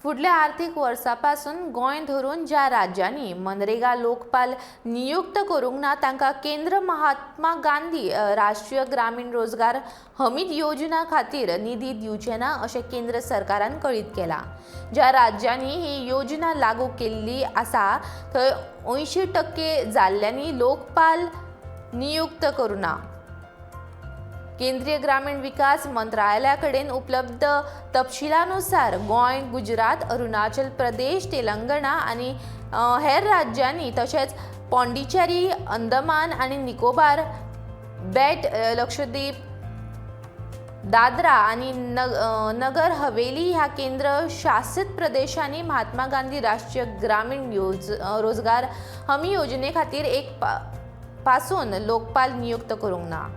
फुडल्या आर्थीक वर्सा पासून गोंय धरून ज्या राज्यांनी मनरेगा लोकपाल नियुक्त करूंक ना तांकां केंद्र महात्मा गांधी राष्ट्रीय ग्रामीण रोजगार हमी योजना खातीर निधी दिवचे ना अशें केंद्र सरकारान कळीत केलां. ज्या राज्यांनी ही योजना लागू केल्ली आसा थंय 80% जाल्ल्यांनी लोकपाल नियुक्त करूं ना. केंद्रीय ग्रामीण विकास मंत्रालया कडेन उपलब्ध तपशिलानुसार गोंय, गुजरात, अरुणाचल प्रदेश, तेलंगणा आनी हेर राज्यांनी तशेंच पॉंडिचेरी, अंदमान आनी निकोबार बेट, लक्षद्वीप, दादरा आनी नगर हवेली ह्या केंद्र शासित प्रदेशांनी महात्मा गांधी राष्ट्रीय ग्रामीण रोजगार हमी योजने खातीर एक पासून लोकपाल नियुक्त करूंक ना.